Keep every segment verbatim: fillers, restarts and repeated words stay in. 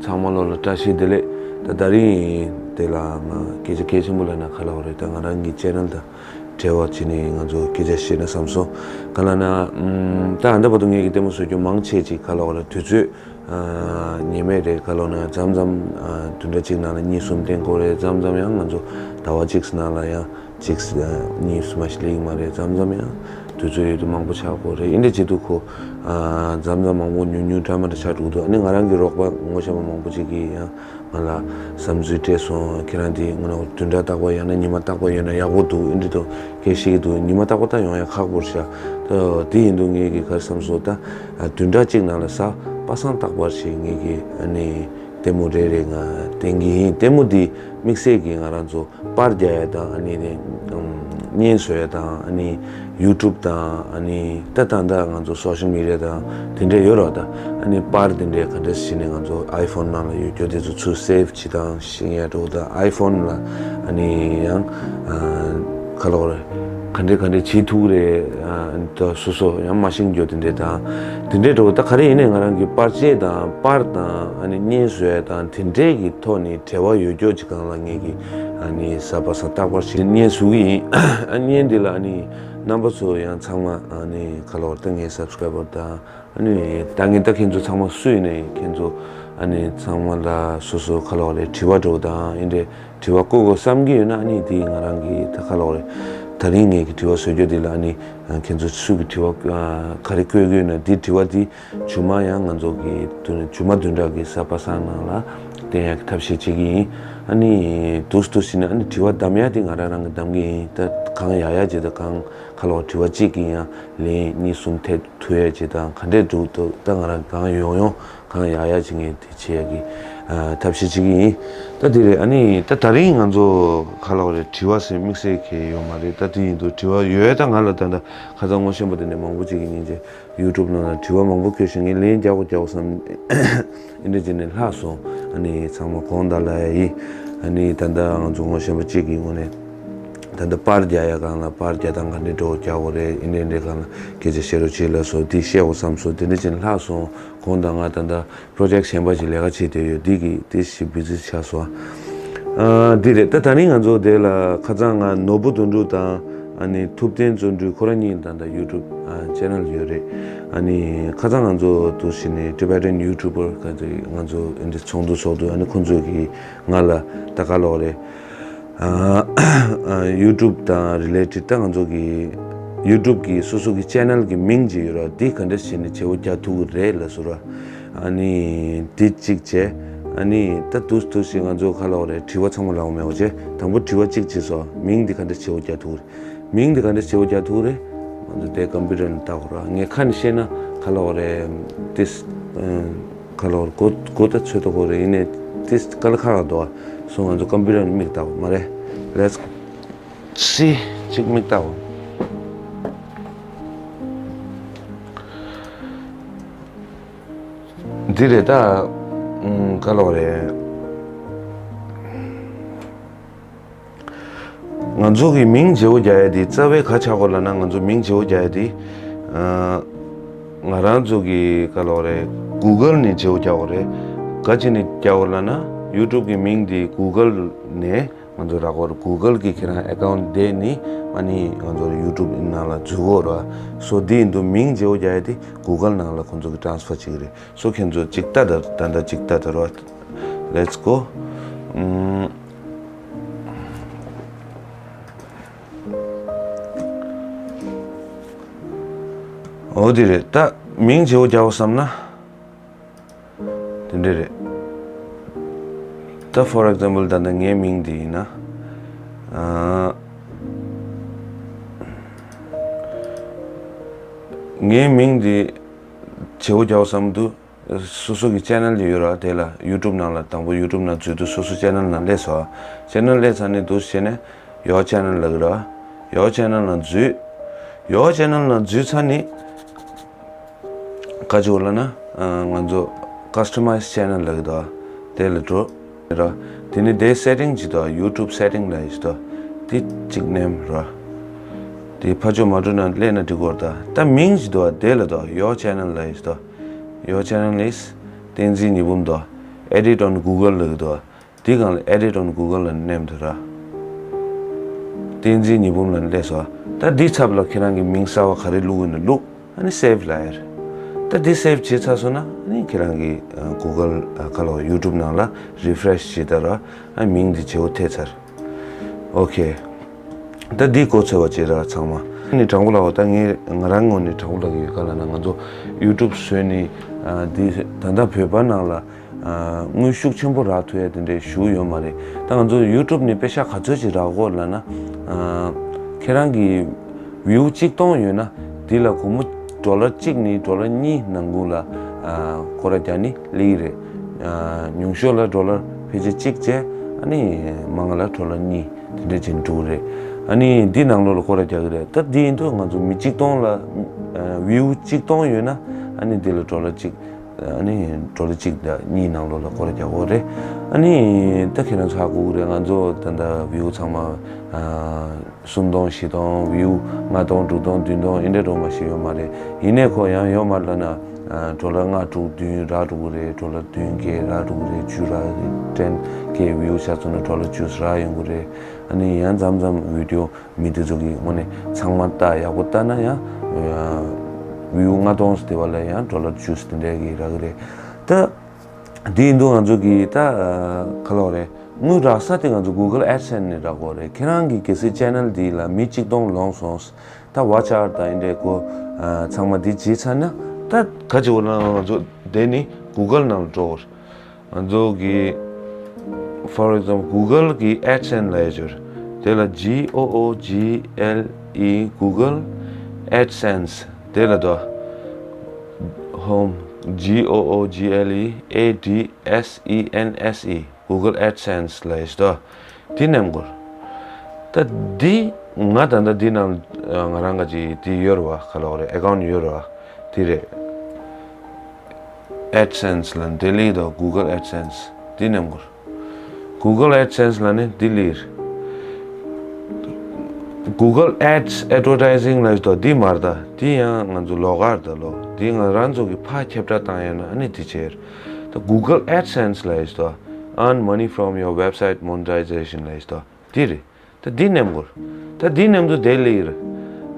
ཚང་མ་ལོ་ལ་བཀྲ་ཤིས་བདེ་ལེགས། ད་ད་རིང་དེ་ལ་ང་སྐད་ཆ་གལ་ཆེན་པོ་ལབ་ན་ག་ལབ་དགོས་རེད། ད་ང་རང་གི་ཅེ་ནལ་དང་འབྲེལ་བ་བྱས་ནས་ང་ཚོ་སྐད་ཆ་བཤད་ན་བསམ་སོང་། ག་ལབ་ན། ཨམ། ད་ད་ལྟ་བར་དུ་ངེད་ཀྱི་ལྟད་མོ་བཟོ་རྒྱུ་མང་ཆེ་ཅིག་ག་ལབ་དགོས་རེད། དུས་ཚོད་ཨ་ཉེས་མེད་རེད། ག་ལབ་ན་མཚམས་མཚམས་ཨ་བདུན་ཕྲག་གཅིག་ནང་ལ་གཉིས་གསུམ་བསྟན་དགོས་རེད། མཚམས་མཚམས་ཡང་ང་ཚོ་ཟླ་བ་གཅིག་ནང་ལ་ཡང་གཅིག་གཉིས་མ་ཞིག་ལེགས་མ་རེད། མཚམས་མཚམས་ཡང་དུས་ཚོད་ཡོད་དུས་མང་པོ་ཆགས་དགོས་རེད། ཨིན་འདྲ་བྱེད་དུས་ཁོ་ཨ་མཚམས་མཚམས་མང་པོ་ཉུང་ཉུང་འདྲ་མི་འདྲ་ཆགས་འགྲོ་གི་འདུག་ཨ་ནི་ང་རང་གི་རོགས་པ་ངོ་ཤེས་པ་མང་པོ་ཅིག་གིས་ཡང་ང་ལ་བསམ་ཚུལ་སྤྲད་སོང་། ཁྱེད་རང་དེ་ངོ་ན་བདུན་ཕྲག་རྟག་པར་ཡང་ན་ཉི་མ་རྟག་པར་ཡོད་ན་ཡག་པོ་འདུག་ཨིན་འདྲ་དུ་སྐད་བཤད་ཀྱི་འདུག་ཉི་མ་རྟག་པར་ད་ཡོང་ཡ་ཁག་པོ་རེད་ཤག་ད་དེ་ཡིན་དུས་ངེད་ཀྱིས་ག་རེ་བསམ་སོང་། ད་བདུན་ཕྲག་གཅིག་ནང་ལ་གཟའ་པ་སངས་རྟག་པར་ཞིག་ངེད་ཀྱིས་ཨ་ནི་ལྟད་མོ་རེ་རེ་ང་བསྟན་གྱི་ཡིན། ལྟད་མོ་འདི་དམིགས་བསལ་གྱིས་ང་རང་ཚོ་པར་རྒྱག་ཡ་དང་ཨ་ནི་ནི་ཨམ་བརྙན་བཟོ་ཡ་དང་ཨ་ནི་ཡུ་ཊུབ་དང་ཨ་ནི་ད་ད་ལྟ་ང་ཚོ་སོ་ཤལ་མི་ཌི་ཡ་དང་དེ་འདྲ་ཡོད་རེད། ད་ཨ་ནི་པར་དེ་འདྲ་ག་འདྲ་བྱས་ནས་ང་ཚོ་ཨའི་ཕོན་ནང་ལ་ཡོད་རྒྱུ་དེ་ཚོ་ཚུར་སེབ་བྱེད་སྟངས་ཤེས་ཡ་འགྲོ། ད་ཨའི་ཕོན་ལ་ཨ་ནི་ཡང་ཨ་ག་ལབ་དགོས་རེད། ག་འདྲ་ག་འདྲ་བྱེད་ཐུབ་རེད། ཨ་ད་སོ་སོ་ཡང་མ་ཤེས་རྒྱུ་དེ་འདྲ་དང་དེ་འདྲ་འགྲོ། ད་ག་རེ་ཡིན་ནའི་ང་རང་གི་པར་ཆས་དང་པར་དང་ཨ་ནི་བརྙན་བཟོ་ཡ་དང་དེ་འདྲའི་གི་ཐོག་ནས་འབྲེལ་བ་ཡོད་རྒྱུ་ཅིག་སྒང་ལ་ངེད་ཀྱིས་ཨ་ནི་གཟའ་པ་སངས་རྟག་པར་ཞིག་བརྙན་བཟོ་གི་ཡིན། ཨ་བརྙན་འདི་ལ་ཨ་ནི་རྣམ་པ་ཚོ་ཡང་ཚང་མ་ཨ་ནི་ག་ལབ་དགོས་རེད། ད་ངའི་སབ་སི་ཀ་རའི་བར་དང་ཨ་ནི་ད་ངས་ད་ཁྱེད་ཚོ་ཚང་མ་སུ་ཡིན་ནའི་ཁྱེད་ཚོ་ཨ་ནི་ཚང་མ་ལ་སོ་སོ་ག་ལབ་དགོས་རེད། དྲི་བ་འདྲ་བོ་དང་ཨེ་འདྲའི་དྲི་བ་བཀོད་དགོས་བསམ་གྱི་ཡོད་ན་ཨ་ནི་དེ་ང་རང་གི་ད་ག་ལབ་དགོས་རེད། ད་རིང་ངེད་ཀྱི་དྲི་བ་བཟོ་རྒྱུ་དེ་ལ་ཨ་ནི་ཁྱེད་ཚོ་སུ་གི་དྲི་བ་ཨ་ག་རེ་བཀོད་ཀྱི་ཡོད་ན་དེ་དྲི་བ་དེ་མཇུག་མ་ཡང་ང་ཚོ་གི་དུ་མཇུག་མ་བདུན་ཕྲག་གི་གཟའ་པ་སངས་ནང་ལ་བསྟན་ཡག་གི་ཐབས་ཤེས་བྱེད་ཀྱི་ཡིན། ཨ་ནི་འདུག་སེ་འདུག་སེ་བྱས་ནས་ཨ་ནི་དྲི་བ་བདམས་ཡག་དེ་ང་རང་རང་གིས་བདམས་ཀྱི་ཡིན། ད་གང་ཡག་ཡག་ཅིག་དང་གང་ག་ལབ་དགོས་དྲི་བ་གཅིག་གིས་ཡང་ལན་གཉིས་གསུམ་ཐེབས་ཐུབ་ཡག་ཅིག་དང་ག་འདྲས་འདུག་ད་ང་རང་གང་ཡོང་ཡོང་གང་ཡག་ཡག་ཅིག་ངས་དེ་བྱེད་ཡག་གི་ཨ་ཐབས་ཤེས་བྱེད་ཀྱི་ཡིན། ད་དེ་རེད། ཨ་ནི་ད་ད་རིང་ང་ཚོ་ག་ལབ་དགོས་རེད། དྲི་བ་ཟེར་དམིགས་བསལ་གྱི་ཡོད་མ་རེད། ད་དེ་ཡིན་དུས་དྲི་བ་ཡོད་ད་ང་ལ་ད་ད་ཁ་སང་ངོ་ཤེས་པ་དེ་ནས་མང་པོ་ཅིག་གིས་སྙིང་རྗེ། ཡུ་ཊུབ་ནང་ལ་དྲི་བ་མང་པོ་བཀོད་ཤིང་ངས་ལན་རྒྱག་དགོས་རྒྱག་དགོས་བསམ། ཨེ་འདྲ་བྱས་ནས་ལྷག་སོང་། ཨ་ནི་ཚང་མ་དགོངས་དག་ལབ་ཡ་ཡིན། ཨ་ནི་ད་ལྟ་ང་ཚོ་ངོ་ཤེས་པ་གཅིག་གི་ངོས་ནས་ད་ལྟ་པར་རྒྱག་ཡ་སྒང་ལ་པར་རྒྱག་སྟངས་ག་འདྲ་འདྲ་བོ་རྒྱག་དགོས་རེད། ཨེ་འདྲ་འདྲ་སྒང་ལ་སྐད་ཆ་བཤད་རོགས་བྱེད་ལབ་སོང་། དེ་བཤད་དགོས་བསམ་སོང་། དེ་འདྲ་བྱས་ནས་ལྷག་སོང་། དགོངས་དག་ང་ད་ལྟ་པྲོ་ཇེག་གཞན་པ་ཞིག་ལས་ཀ་བྱེད་བསྡད་ཡོད། འདི་གི་དེ་ཞིག་བི་ཛི་ཆགས་སོང་། ཨ་འདི་རེད། ད་ད་རིང་ང་ཚོ་དེ་ལ་ཁ་སང་ང་ནོར་བུ་དོན་གྲུབ་དང་ཨ་ནི་ཐུབ་བསྟན་བརྩོན་འགྲུས་ཁོ་རང་གཉིས་ད་ལྟ་ཡུ་ཊུབ་ཨ་ཅེ་ནལ་ཡོད་རེད། ཨ་ནི་ཁ་སང་ང་ཚོ་འདུག་སེ་བྱས་ནས་ཊི་བེ་ཊན་ཡུ་ཊུ་བར་ག་ཚོད་ང་ཚོ་ཨ་འདི་ཚོགས་འདུ་ཚོགས་དུས་ཨ་ནི་ཁོང་ཚོས་གི་ང་ལ་ད་ག་ལབ་དགོས་རེད། ཨ་ཡུ་ཊུབ་དང་རི་ལེ་ཊེཌ་ད་ང་ཚོ་གི་ཡུ་ཊུབ་གི་སོ་སོ་གི་ཅེ་ནལ་གི་མིང་ཅིག་ཡོད་ར། འདི་ག་འདྲ་བྱས་ནས་བརྗེ་པོ་རྒྱག་ཐུབ་ཀྱི་རེད་ལབ་སོང་ར། ཨ་ནི་འདི་གཅིག་བྱས། ཨ་ནི་ད་འདུག་སེ་འདུག་སེ་ང་ཚོ་ག་ལབ་དགོས་རེད། དྲི་བ་ཚང་མ་ལབ་དགོས་མེད་པ་བྱས། དང་པོ་དྲི་བ་གཅིག་བྱས་སོང་། མིང་འདི་ག་འདྲ་བརྗེ་པོ་རྒྱག་ཐུབ་ཀྱི་རེད། མིང་འདི་ག་འདྲ་བརྗེ་པོ་རྒྱག་ཐུབ་ཀྱི་རེད། ང་ཚོ་དེ་ཀམ་པུ་ཊར་ནང་བལྟ་དགོས་ར། ངས་ཁ་ནས་བཤད་ན་ག་ལབ་དགོས་རེད། ཏིས་ཨ་ག་ལབ་དགོས་རེད། གོ་གོ་ད་ཚོད་ལྟ་དགོས་རེད། ཡིན་ནའི་ཏིས་དཀའ་ལས་ཁག་ཁག་འདུག་ཨ། སོང་ང་ཚོ་ཀམ་པུ་ཊར་ནང་མིག་བལྟ་དགོས་མ་རེད། ལེ་ཊི་སི་སི་ཅིག་མིག་བལྟ་དགོས། འདི་རེད་ད། ཨུམ་ག་ལབ་དགོས་རེད། ང་ཚོ་གི་མིང་བརྗེ་པོ་རྒྱག་ཡ་དེ་རྩ་བའི་ག་ཆགས་དགོས་ལབ་ན། ང་ཚོ་མིང་བརྗེ་པོ་རྒྱག་ཡ་དེ་ཨ་ང་རང་ཚོ་གི་ག་ལབ་དགོས་རེད། གུ་གལ་ནས་བརྗེ་པོ་རྒྱག་དགོས་རེད། ག་ཅི་ནས་རྒྱག་དགོས་ལབ་ན་ཡུ་ཊུབ་གི་མིང་དེ་གུ་གལ་ནས་ང་ཚོ་རག་དགོས་རེད། གུ་གལ་གི་ཁྱེད་རང་ཨེ་ཀའུན་ཊི་དེ་ནི་ཨ་ནི་ང་ཚོ་ཡུ་ཊུབ་ནང་ལ་འཛུལ་དགོས་རེད། སོ་འདི་ཡིན་དུས་མིང་བརྗེ་པོ་རྒྱག་ཡ་དེ་གུ་གལ་ནང་ལ་ཁོང་ཚོ་གི་ཊེ་རན་སི་ཕར་བྱེད་ཀྱི་རེད། སོ་ཁྱེད་ཚོ་ཅིག་ལྟ་ད་ད་ད་ཅིག་ལྟ་ད་རོགས། ལེ་ཊི་སི་གོ། ཨུམ། འོ་དེ་རེད། ད་མིང་བརྗེ་པོ་རྒྱག་དགོས་བསམ་ན་དེ་འདྲ་རེད། ད་ཕོར་ཨེག་ཛམ་པལ་ད་ལྟ་ངའི་མིང་འདི་ཡིན་ན་ཨ་ངའི་མིང་འདི་བརྗེ་པོ་རྒྱག་དགོས་བསམ་འདུག་སོ་སོ་གི་ཅེ་ནལ་ཡོད་ར། དེ་ལ་ཡུ་ཊུབ་ནང་ལ་དང་པོ་ཡུ་ཊུབ་ནང་འཛུལ་དུས་སོ་སོ་ཅེ་ནལ་ནང་སླེབས་སོང་། ཅེ་ནལ་སླེབས་ཚར་ནས་འདུག་སེ་བྱས་ནས་ཡོར་ཅེ་ནལ་ལབ་ཀྱི་ར། ཡོར་ཅེ་ནལ་ནང་འཛུལ། ཡོར་ཅེ་ནལ་ནང་འཛུལ་ཚར་ནས་ག་ཅིག་ལབ་ན་ང་ཚོ་ཀ་སི་ཊ་མའི་ཛི་ཅེ་ནལ་ལབ་ཀྱི་འདུག་དེ་ལ་འགྲོ་ར། དེ་ནས་དེའི་སེ་ཊིང་ཅིག་འདུག་ཡུ་ཊུབ་སེ་ཊིང་ལབ་ཡག་ཅིག་འདུག་དེ་གཅིག་ནེམ་ར། དེ་ཕར་ཕྱོགས་མ་འགྲོ་ན་སླེབས་ན་འགྲིག་གི་རེད། ད་ད་མིང་ཅིག་འདུག་དེ་ལ་འདུག་ཡོར་ཅེ་ནལ་ལབ་ཡག་ཅིག་འདུག Your channel is བསྟན་འཛིན་ཉི་འབུམ་དོ། Edit on Google ལབ་ཀྱི་འདུག་དེ་སྒང་ལ་Edit on Google ལ་མནན་དུས་ར། བསྟན་འཛིན་ཉི་འབུམ་ལབ་སླེབས་སོང་། ད་འདི་ཚབ་ལ་ཁྱེད་རང་གི་མིང་གསར་བ་ག་རེ་བླུགས་ཡོད་ན་བླུགས། ཨ་ནི་save ལབ་ཡ་རེད། ད་འདི་save བྱས་ཚར་སོང་ན་ཨ་ནི་ཁྱེད་རང་གི་Google ག་ལ་བ་YouTube ནང་ལ་refresh བྱེད་ད་ར། ཨ་མིང་འདི་བརྗེ་པོ་ཐེབས་ཚར། ཨོ་ཁེ། ད་འདི་གོ་ཚོད་པ་བྱེད་ར་ཚང་མ། ཨ་ནི་དྲང་པོ་ལབ་པ་ད་ངས་ང་རང་ངོས་ནས་དྲང་པོ་ལབ་ཀྱི་ཡོད་ག་ལབ་ན། ང་ཚོ་YouTube བཟོས་ནས་ཨ་འདི་ད་ལྟ་བོད་པ་ནང་ལ་ཨ་དངུལ་ཤུགས་ཆེན་པོ་རག་ཐུབ་ཡ་དེ་འདྲའི་ཞུ་ཡོད་མ་རེད། ད་ང་ཚོ་YouTube ནས་པེ་ཤ་ག་ཚོད་ཅིག་རག་གོ་ལབ་ན། ཨ་ཁྱེད་རང་གི་view གཅིག་སྟོང་ཡོད་ན་དེ་ལ་སྒོར་མོ་ཌོ་ལར་གཅིག་ནས་ཌོ་ལར་གཉིས་ནང་ཁུལ་ལ་ཨ་སྐོར་ར་རྒྱག་ནི་སླེབས་ཀྱི་རེད། ཨ་ཉུང་ཤོས་ལ་ཌོ་ལར་ཕལ་ཆེར་གཅིག་བྱས། ཨ་ནི་མང་ལ་ཌོ་ལར་གཉིས་དེ་འདྲ་ཅིག་འགྲོ་གི་རེད། ཨ་ནི་འདི་ནང་ལོགས་ལ་སྐོར་ར་རྒྱག་གི་རེད། ད་འདི་ཡིན་དུས་ང་ཚོ་མི་གཅིག་སྟོང་ལ་ཨ་view གཅིག་སྟོང་ཡོད་ན་ཨ་ནི་འདི་ལ་ཌོ་ལར་གཅིག་ཨ་ནི་ཌོ་ལར་གཅིག་དང་གཉིས་ནང་ལོགས་ལ་སྐོར་ར་རྒྱག་དགོས་རེད། ཨ་ནི་ད་ཁྱེད་རང་ཚོ་ཧ་གོ་གི་རེད། ང་ཚོ་ད་ལྟ་view ཚང་མ་ཨ་སུམ་སྟོང་བཞི་སྟོང་view ལྔ་སྟོང་དྲུག་སྟོང་བདུན་སྟོང་ཨེ་འདྲ་འགྲོ་མ་ཤེས་ཡོད་མ་རེད། ཡིན་ནའི་ཁོ་ཡང་ཡོད་མ་རེད་ལབ་ན་ཨ་ཌོ་ལར་ལྔ་དྲུག་བདུན་རག་འགྲོ་གི་རེད། ཌོ་ལར་བདུན་བརྒྱད་རག་འགྲོ་གི་རེད། བཅུ་རག་གི་རེད། ཊེན་ཀེ་view ཆགས་སོང་ན་ཌོ་ལར་བཅུ་རག་ཡོང་གི་རེད། ཨ་ནི་ཡང་མཚམས་མཚམས་video མི་དེ་ཚོ་གི་ངོས་ནས་ཚང་མ་ལྟ་ཡག་པོ་ལྟ་ན་ཡང་view ལྔ་སྟོང་ཙམ་དེ་བ་ལ་ཡང་ཌོ་ལར་བཅུ་ཙམ་དེ་འདྲ་གི་རག་གི་རེད། ད་དེ་ཡིན་དུས་ང་ཚོ་གི་ད་ག་ལབ་རེད། དངུལ་རག་ས་དེ་ང་ཚོ་Google AdSense ནས་རག་གི་རེད། ཁྱེད་རང་གི་གལ་སྲིད་channel འདི་ལ་མི་གཅིག་སྟོང་ལོངས་སོང་། ད་watch hour དང་ཨེ་འདྲའི་གོ་ཚང་མ་འདི་བྱས་ཚར་ན་ད་ག་ཅིག་འོ་ན་ང་ཚོ་དེ་ནི་Google ནང་ལ་འགྲོ་དགོས་རེད། ང་ཚོ་གི་for example Google གི AdSense ལབ་ཡ་ཅིག་ཡོད་རེད། དེ་ལ་G O O G L E Google AdSense དེ་ལ་དོ། Home G O O G L E A D S E N S E Google AdSense ལབ་ཡ་ཅིག་དོ། དེ་མནན་དགོས་རེད། ད་འདི་ང་ད་ལྟ་འདི་ནང་ང་རང་ག་ཅིག་འདི་ཡོད་རེད་བ། ག་ལབ་དགོས་རེད། account ཡོད་རེད་བ། དེ་རེད། AdSense ལ་འདི་ལི་དང་Google AdSense འདི་མནན་དགོས། Google AdSense ལ་ནི་འདི་ལི། Google Ads advertising ལ་དང་འདི་མ་རེད་ད། འདི་ཡང་ང་ཚོ་ལོགས་ཀ་རེད་ད་ལོ། འདི་ང་རང་ཚོ་གི་ཕར་ཁྱབ་བསྒྲགས་བཏང་ཡོད་ན་ཨ་ནི་འདི་བྱས་རེད། ད་Google AdSense ལ་ཡིས་དང་earn money from your website monetization ལ་ཡིས་དང་འདི་རེད། ད་འདི་མནན་དགོས། ད་འདི་མནན་དུས་དེ་ལི་རེད།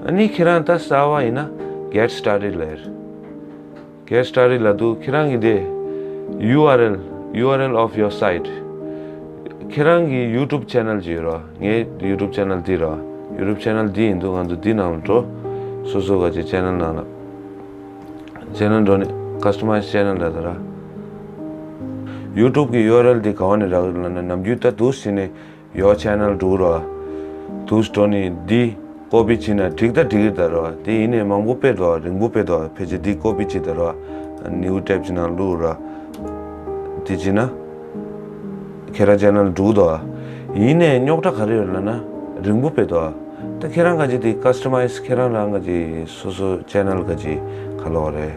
ཨ་ནི་ཁྱེད་རང་ད་གསར་བ་ཡིན་ན་get started ལ་ཡིས། Get started ལབ་དུས་ཁྱེད་རང་གི་དེ་URL URL of your site ཁྱེད་རང་གི་YouTube channel ཅིག་ཡོད་རོ། ངའི་YouTube channel འདི་རོ། YouTube channel འདི་ཡིན་དུས་ང་ཚོ་འདི་ནང་ལ་འགྲོ། སོ་སོ་ག་ཅིག་channel ནང་ལ། channel འགྲོ་ནས་customize channel ལ་ད་ར། YouTube གི་URL འདི་ག་བ་ནས་རག་ལབ་ན་ནམ་རྒྱུན་ད་དུས་ཕྱིན་ནས། Your channel འགྲོ་རོ། དུས་འགྲོ་ནི་འདི་copy བྱེད་ན་འགྲིག་ད་འགྲིག་གི་ད་རོ། དེ་ཡིན་ནས་མང་པོ་དཔེ་འདུག་རིང་པོ་དཔེ་འདུག་ཕལ་ཆེར་འདི་copy བྱེད་ད་རོ། new tab བྱེད་ན་བླུག་རོ། དེ་བྱེད་ན་ཁྱེད་རང་channel འགྲོ་འདུག་ཡིན་ནས་རྙོག་དྲ་ག་རེ་ཡོད་ལབ་ན་རིང་པོ་དཔེ་འདུག་ད་ཁྱེད་རང་ག་ཅིག་དེ་customize ཁྱེད་རང་རང་ག་ཅིག་སོ་སོ་channel ག་ཅིག་ག་ལབ་དགོས་རེད།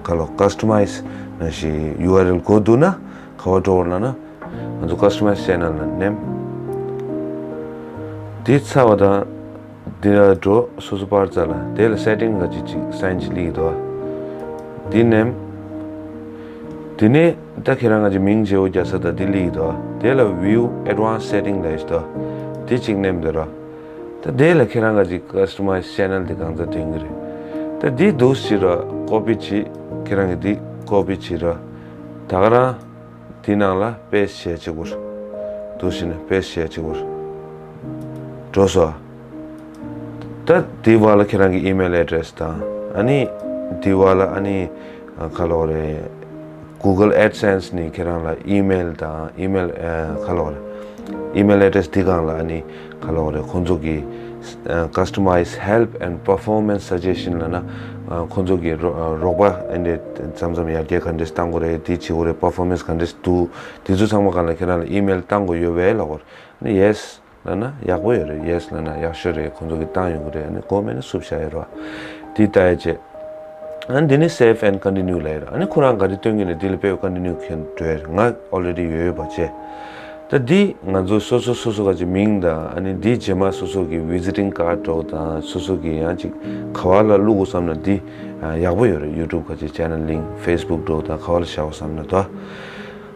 ག་ལབ་customize ན་ཞིག་URL དགོས་འདུག་ན་ག་བ་འགྲོ་དགོས་ལབ་ན། ང་ཚོ་customize channel ལ་མནན། དེ་ཚར་བ་དང་། འདི་ལ་འགྲོ། སོ་སོ་པར་རྩ་ལ་དེ་ལ་setting ག་ཅིག་ཅིག་sign ཅིག་ལིག་དོ། འདི་མནན། དེ་ནས་ད་ཁྱེད་རང་ག་ཅིག་མིང་བརྗེ་བོ་རྒྱག་ས་ད་འདི་ལིག་དོ། དེ་ལ་view advanced setting ལབ་ཡོད་དོ། དེ་ཅིག་མནན་དོ་ར། ད་དེ་ལ་ཁྱེད་རང་ག་ཅིག་customize channel དེ་གང་ཚ་དོན་གི་རེད། ད་འདི་འདུག་ཅིག་ར་copy བྱེད། ཁྱེད་རང་གི་འདི་copy བྱེད་ར། ད་ག་རང་། དེ་ནང་ལ་paste བྱས་བྱེད་དགོས། འདུག་ཟེར་ནས་paste བྱས་བྱེད་དགོས། འགྲོ་སོང་། ད་དེ་བར་ལ་ཁྱེད་རང་གི་email address དང་ཨ་ནི་དེ་བར་ལ་ཨ་ནི་ག་ལབ་དགོས་རེད། Google AdSense ནས་ཁྱེད་རང་ལ་email དང་email ག་ལབ་དགོས་རེད། email address དེ་སྒང་ལ་ཨ་ནི་ག་ལབ་དགོས་རེད། ཁོང་ཚོ་གི་customize help and performance suggestion ལབ་ན། ཁོང་ཚོ་གི་རོགས་པ་ཨེ་འདྲས་མཚམས་མཚམས་ཡར་རྒྱས་ག་འདྲས་བཏང་དགོས་རེད། དེ་བྱེད་དགོས་རེད། performance ག་འདྲས་འདུག་དེ་ཚོ་ཚང་མ་སྒང་ལ་ཁྱེད་རང་ལ་email བཏང་དགོས་ཡོད་པས་ལབ་དགོས་རེད། ཨ་ནི་yes ལབ་ན་ཡག་པོ་ཡོད་རེད། yes ལབ་ན་ཡག་ཤོས་རེད། ཁོང་ཚོ་གི་བཏང་ཡོང་གི་རེད། ཨ་ནི་དགོས་མེད་ན་བསུབ་བཞག་ཡོད་རེད་བ། དེ་ལྟ་ཡ་བྱས། ཨ་ནི་འདི་ནི་save and continue ལབ་ཡོད་རེད། ཨ་ནི་ཁོ་རང་ག་རེ་སྟོན་གི་ནས་འདི་ལ་དཔེ་continue ཁྱོན་འགྲོ་ཡ་རེད། ང་already ཡོད་ཡོད་པ་བྱས། ད་འདི་ང་ཚོ་སོ་སོ་སོ་སོ་ག་ཅིག་མིང་དང་ཨ་ནི་འདི་རྗེས་མ་སོ་སོ་གི་visiting card འདྲ་བོ་དང་སོ་སོ་གི་ཡང་ཅིག་ག་བ་ལ་བླུག་དགོས་བསམ་ན་འདི་ཡག་པོ་ཡོད་རེད། YouTube ག་ཅིག་channel link Facebook འདྲ་བོ་དང་ག་བ་ལ་བཞག་དགོས་བསམ་ན་ད།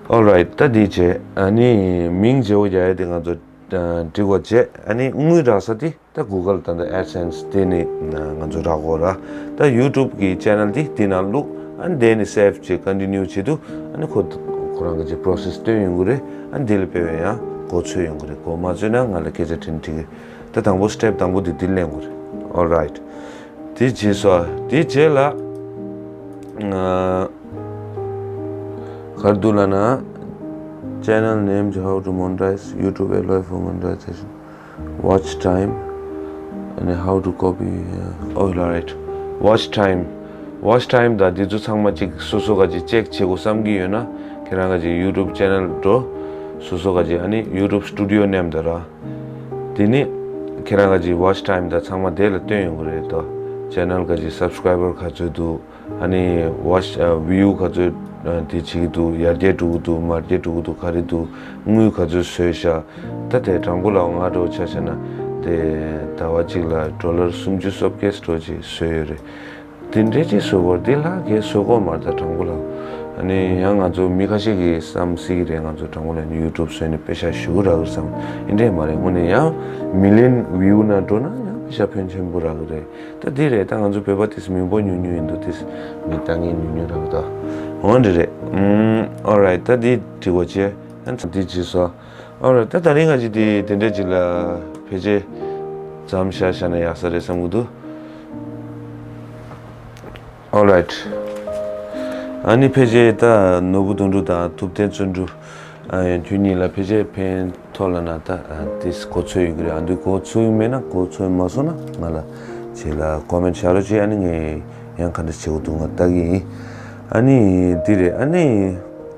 Alright, ད་འདི་བྱས། ཨ་ནི་མིང་བརྗེ་པོ་རྒྱག་ཡ་དེ་ང་ཚོ་ཨ་འགྲིག་པ་བྱས། ཨ་ནི་དངུལ་རག་ས་དེ་ད་Google དང་ད་AdSense དེ་ནི་ང་ཚོ་རག་གོ་ར། ད་YouTube གི་channel དེ་དེ་ནང་བླུགས། ཨ་ནི་དེ་ནི་save བྱས་continue བྱེད་དུས། ཨ་ནི་ཁོ་ཁོ་རང་གི་ཅིག་process སྟོན་ཡོང་གི་རེད། ཨ་ནི་དེ་ལ་དཔེ་བས་ཡང་གོ་ཚོད་ཡོང་གི་རེད། གོ་མ་ཚོད་ན་ང་ལ་སྐད་ཆ་དྲིས་ན་འགྲིག་གི། ད་དང་པོ་step དང་པོ་དེ་དེ་ལེན་དགོས་རེད། Alright, དེ་བྱས་སོ། དེ་རྗེས་ལ་ཨ་ག་རེ་འདུག་ལབ་ན། Channel name, how to monetize, YouTube allow for monetization, watch time, and how to copy, uh, oh, right, watch time, watch time ད་འདི་ཚོ་ཚང་མ་ཅིག་སོ་སོ་ག་ཅིག་check བྱེད་དགོས་བསམ་གྱི་ཡོད་ན། ཁྱེད་རང་ག་ཅིག་YouTube channel འགྲོ། སོ་སོ་ག་ཅིག་ཨ་ནི་YouTube Studio name ད་ར། དེ་ནི་ཁྱེད་རང་ག་ཅིག་watch time ད་ཚང་མ་དེ་ལ་སྟོན་ཡོང་གི་རེད་དོ། Channel ག་ཅིག་subscriber ག་ཚོད་འདུག། ཨ་ནི་watch, ཨ་view ག་ཚོད་ཨ་དེ་བྱེད་ཀྱི་འདུག། ཡར་རྒྱས་འགྲོ་གི་འདུག། མར་རྒྱས་འགྲོ་གི་འདུག། ག་རེ་འདུག། དངུལ་ག་ཚོད་བཟོས་ཤག། ད་དེ་དྲང་པོ་ལབ་ང་འདྲ་བོ་ཆ་བཞག་ན། དེ་ཟླ་བ་གཅིག་ལ་dollar སུམ་ཅུ་སོ་བརྒྱད་འགྲོ་ཅིག་བཟོས་ཡོད་རེད། དེ་འདྲས་ཅིག་བཟོས་པར་དེ་ལྷག་གས་བཟོ་གོ་མ་རེད། ད་དྲང་པོ་ལབ། ཨ་ནི་ཡང་ང་ཚོ་མི་ཁ་ཤས་ཀྱིས་བསམ་སྲིད་ཀྱི་རེད། ང་ཚོ་དྲང་པོ་ལབ་ནས་YouTube བཟོས་ནས་པེ་ཤ་ཞེ་པོ་རག་གི་བསམ། ཨེ་འདྲས་མ་རེད། དངོས་གནས་ཡང་million view ནང་འགྲོ་ན་ཡང་པེ་ཤ་ཕོན་ཆེན་པོ་རག་གི་རེད། ད་འདི་རེད། ད་ང་ཚོ་བོད་པ་དེས་མི་འབོར་ཉུང་ཉུང་ཡིན་འདུག། དེས་མི་ལྟ་མཁན་ཉུང་ཉུང་རག་གི་ད། འོ་འདི་རེད། ཨུམ། Alright, ད་འདི་འགྲིག་པ་བྱས། ཨ་ནི་འདི་བྱས་སོ། Alright, ད་ད་རིང་ང་ཅིག་དེ་དེ་འདྲས་ཅིག་ལ་ཕལ་ཆེར་མཚམས་བཞག་བཞག་ན་ཡག་ས་རེད་བསམ་གྱི་འདུག། Alright, ཨ་ནི་ཕལ་ཆེར་ད་ནོར་བུ་དོན་གྲུབ་དང་ཐུབ་བསྟན་བརྩོན་འགྲུས། ཨ་ཁྱོད་གཉིས་ལ་ཕལ་ཆེར་ཕན་ཐོགས་ལབ་ན་ད་ཨ་དེས་གོ་ཚོད་ཡོད་ཀྱི་རེད། ཨ་འདུས་གོ་ཚོད་མེད་ན། གོ་ཚོད་མ་སོང་ན་ང་ལ་བྱས་ལ་comment བཞག་རོགས་བྱེད། ཨ་ནི་ངས་ཡང་ག་འདྲ་བྱེད་དགོས་འདུག་ང་ལྟ་གི་ཡིན། ཨ་ནི་འདི་རེད། ཨ་ནི་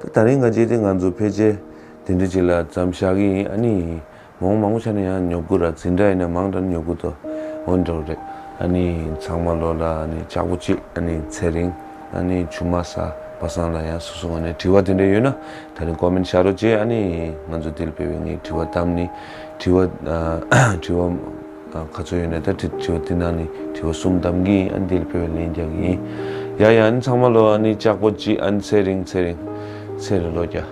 ད་ད་རིང་ང་ཅིག་དེ་ང་ཚོ་ཕལ་ཆེར་དེ་འདྲ་ཅིག་ལ་མཚམས་བཞག་གི་ཡིན། ཨ་ནི་མང་མང་པོ་ཆགས་ན་ཡང་ཉོབ་གི་ར། འཛིན་གྲྭ་ཡིན་ན་མང་དྲགས་ན་ཉོབ་གི་འདུག། འོ་འདྲ་བོ་རེད། ཨ་ནི་ཚང་མ་ལོ་ལ་ཨ་ནི་ལྕགས་པོ་གཅིག། ཨ་ནི་ཚེ་རིང་། ཨ་ནི་ཆུ་དམར་ས་པ་སངས་ལ་ཡང་སོ་སོ་ངོས་ནས་དྲི་བ་དེ་འདྲ་ཡོད་ན་ད་ནི་comment བཞག་རོགས་བྱེད། ཨ་ནི་ང་ཚོ་དེ་ལ་དཔེ་བའི་ངས་དྲི་བ་བཏབ་ནི། དྲི་བ་ཨ་དྲི་བ་ཨ་ག་ཚོད་ཡོད་ན་ད་དྲི་དྲི་བ་དེ་ནང་ནས་དྲི་བ་གསུམ་བཏབ་གི་ཡིན། ཨ་ནི་དེ་ལ་དཔེ་བའི་ལན་རྒྱག་གི་ཡིན། ཡ་ཡ། ཨ་ནི་ཚང་མ་ལོ་ཨ་ནི་ལྕགས་པོ་གཅིག། ཨ་ནི་ཚེ་རིང་། ཚེ་རིང་། ཚེ་རིང་ལོ་རྒྱ།